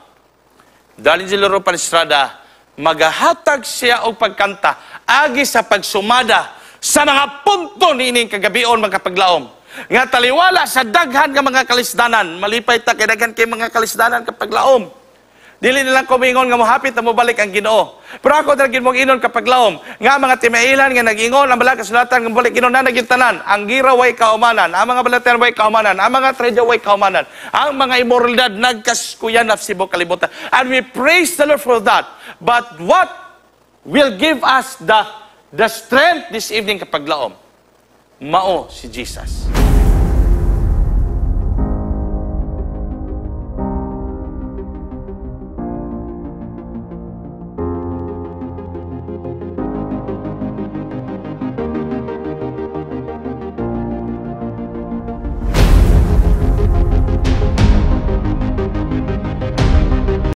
Dalin Loro Palistrada, magahatag siya og pagkanta agi sa pagsumada sa mga punto niining kagabion, mga kapaglaom. Nga taliwala sa daghan nga mga kalisdanan, malipay ta kay daghan kay mga kalisdanan kapaglaom. Dili nilang kumingon nga mohapit na mobalik ang Ginoo. Pero ako talaga mong inon kapaglaom nga mga timailan nga nag-ingon ang balaang kasulatan nga mobalik Ginoo na tanan. Ang gira way kaumanan, ang mga balatian way kaumanan, ang mga tragedya way kaumanan, ang mga imoralidad nagkaskuyan na sibok kalibutan. And we praise the Lord for that. But what will give us the strength this evening kapaglaom? Mao si Jesus.